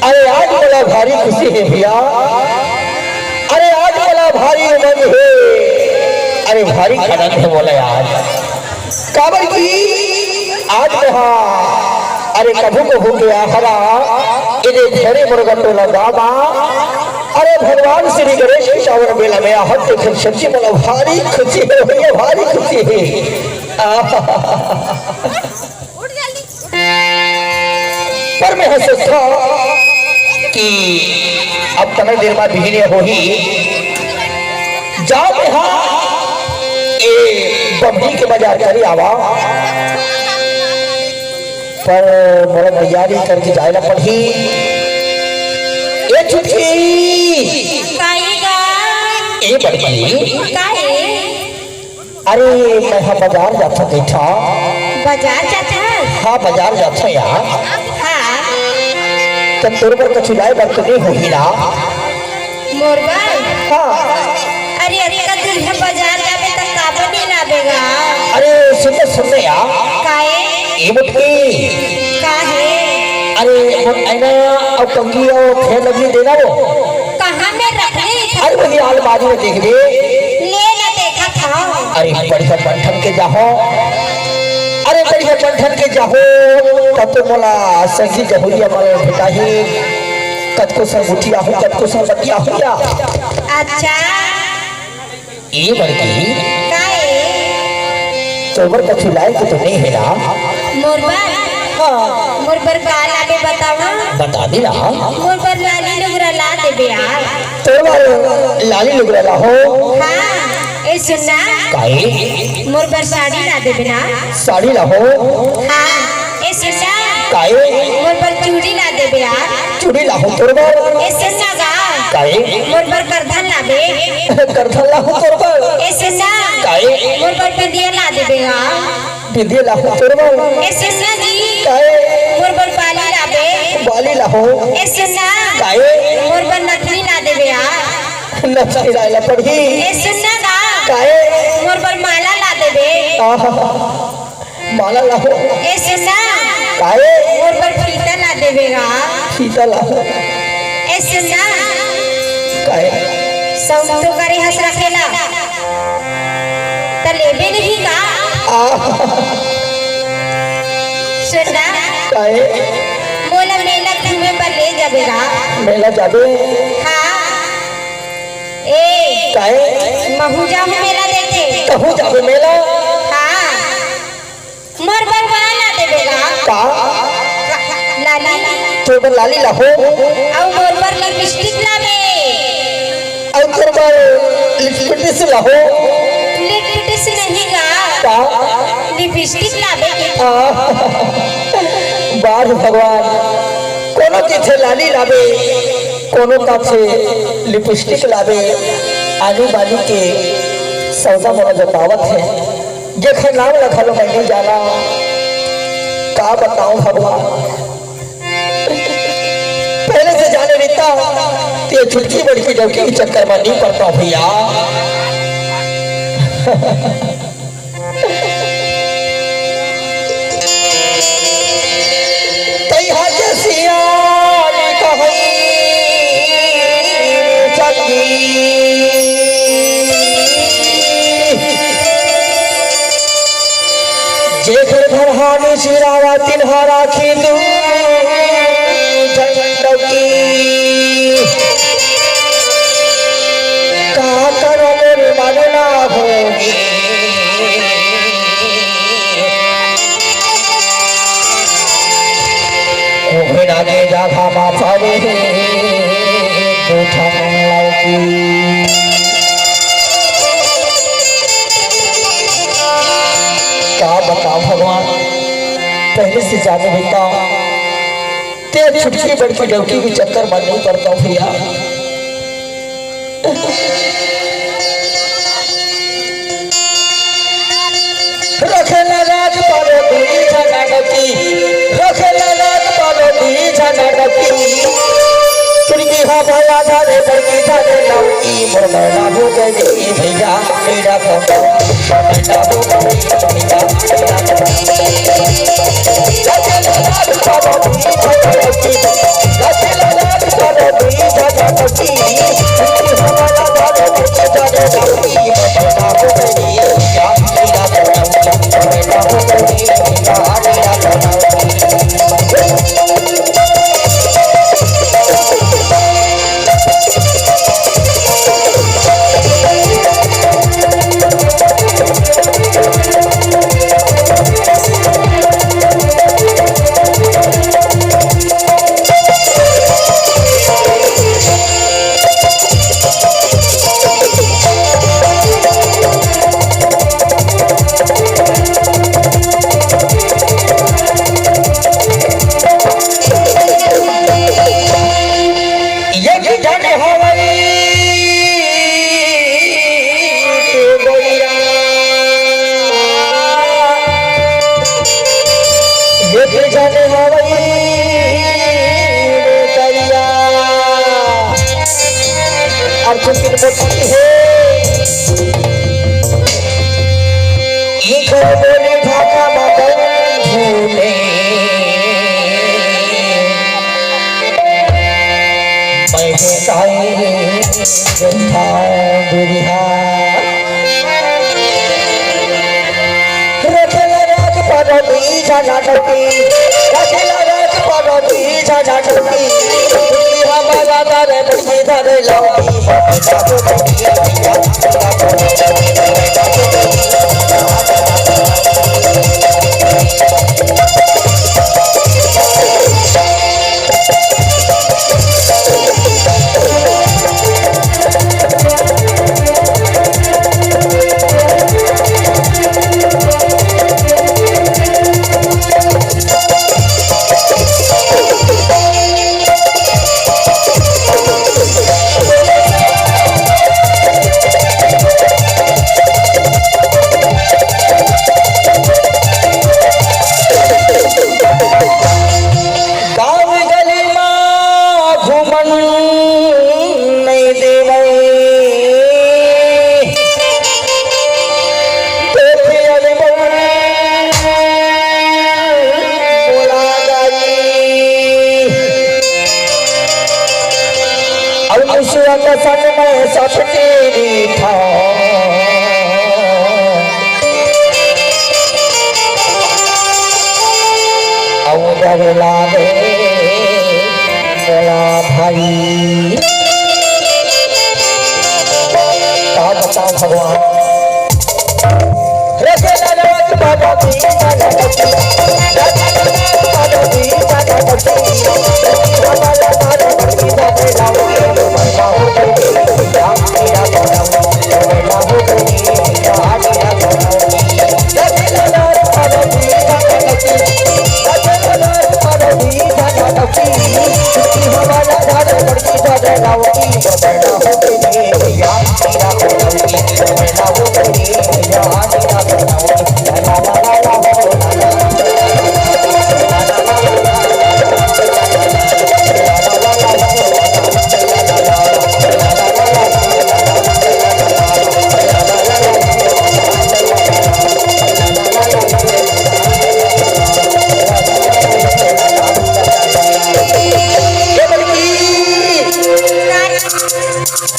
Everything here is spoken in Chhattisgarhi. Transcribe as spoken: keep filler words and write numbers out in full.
अरे आज मोला भारी खुशी हे भैया, अरे आज मोला भारी उमंग हे, अरे भारी आनंद हे मोला आज। काबर कि आज मेहा, अरे कभू कभू के आहरा, एदे घरे मुर्गा टोला गाँव मा, अरे भगवान श्री गणेश के पावन मेला में आहत देखे सच्ची मोला भारी खुशी हे भैया, भारी खुशी हे। पर मैं सोचता कि अब तने देर बाद बिहनिया होही, जाओ मैं हाँ ए बमही के बाजार करे आवा, पर मोला तैयारी करके जाए ला पड़ही। ए छुटकी, काहे गा? ए बड़की, काहे? अरे, मैं हा बाजार जाथों बेटा। बाजार जाथस? हाँ, बाजार जाथों यार। हाँ। त तोर बर कछु लाए बर तो नहीं होही ना? मोर बर? हाँ। अरे, अतका दूर ले बाजार जाबे त काबर नहीं लाबे गा? अरे, सुन तो, सुन तो यार। काहे? ए बटकी। काहे? अरे, वो आईना अउ कंघी अउ फेयर लवली देना वो। कहाँ में रख ले? अरे, वही अलमारी में देख ले। ले ना, देखत हँव। अरे, बढ़िया बन ठन के जाहो। अरे, बढ़िया बन ठन के जाहो। तब तो मोला संगी जहुरिया मन भेटाही। कतको संग उठिया हूँ, कतको संग बतिया हूँ या। अच्छा। ए बड़की। काहे? तोर बर कछु लाए के तो नहीं हे ना? मोर बर? हाँ। मोर बर का लाबे बतावा? बता दे ना। मोर बर लाली लुगरा ला देबे यार। तोर बर लाली लुगरा ला हो? हाँ। ए सुन ना। काहे? मोर बर साड़ी ला देबे ना। साड़ी ला हो? हाँ। ए सुन ना। काहे? मोर बर चूड़ी ला देबे यार। चूड़ी ला हो तोर बर? ए सुन ना गा। काहे? मोर बर करधन लाबे। करधन ला हो तोर बर? ए सुन ना। काहे? मोर बर बिंदिया ला देबे गा। बिंदिया ला हो तोर बर? ए सुन ना जी। काहे? मोर बर बाली लाबे। बाली ला हो। ए सुन ना। काहे? मोर बर नथनी ला देबे यार। नथनी लाए ला पड़ही। ए सुन ना गा। काहे? मोर बर माला ला देबे। आहा। माला लाहो। ए सुन ना। काहे? मोर बर फीता ला देबे गा। फीता लाहो। ए सुन ना। काहे? सौंग तो करे हस रखेला। त लेबे नहीं का? आ। सुन ना। काहे? मोला मेला घूमे बर ले जाबे गा। मेला जाबे? हाँ। ए। काहे? महू जाहूँ मेला देखे। तहूँ जाबे मेला? हाँ। मोर बर का ला देबे गा? का? लाली। तोर बर लाली लाहो। अउ मोर बर लिपस्टिक लाबे। अउ तोर बर लिपस्टिक लाहो। लिपस्टिक नहीं गा। का? लिपस्टिक लाबे के। आ, बार भगवान, कोनो कथे लाली लाबे, कोनो कथे लिपस्टिक लाबे, आनी बानी के सौदा मोला बतावत हे। जेखर नाम ल घलो मैं नइ जानंव, का बतावंव भगवान। पहिली से जाने रहितेंव, त ए छुटकी बड़की डौकी के चक्कर म नइ परतेंव भइया। तइहा के सियान कहई संगी। जेखर घर हानि सिरावा तिन्हा राखी दू झन डौकी। का करंव मोर मन ना होगे। कोहड़ा के जगह मा पावे हे दू ठन लौकी। का बतावंव भगवान, पहिली से जाने रहितेंव, त ए छुटकी बड़की डौकी के चक्कर म नइ परतेंव भइया। रखेला राज पालो दुई झन डौकी, रखेला राज पालो दुई झन डौकी। छुटकी हा भला धरे बड़की धरे लौकी, मोर मैना हो गए भइया, मेरा तो मैना हो गए भइया। ये की जाने हवई के बोलिया, ये की जाने हवई रे तरिया। अब चुटकी मोटी है। इको बोली भाखा मा कौन भूले? पहले काई देखा दुरिहा। रखेला राज पर बीजा नाटकी। रखेला राज पर बीजा नाटकी। हमारा दर बसी दर लौटी। गाँव गली मा घूमन नहीं देवय। देखे अरे बोला गाई। अउ मुसुआ के संग में सपटी दिखा। अउ डर लागे मोला भाई। का बताओ भगवान।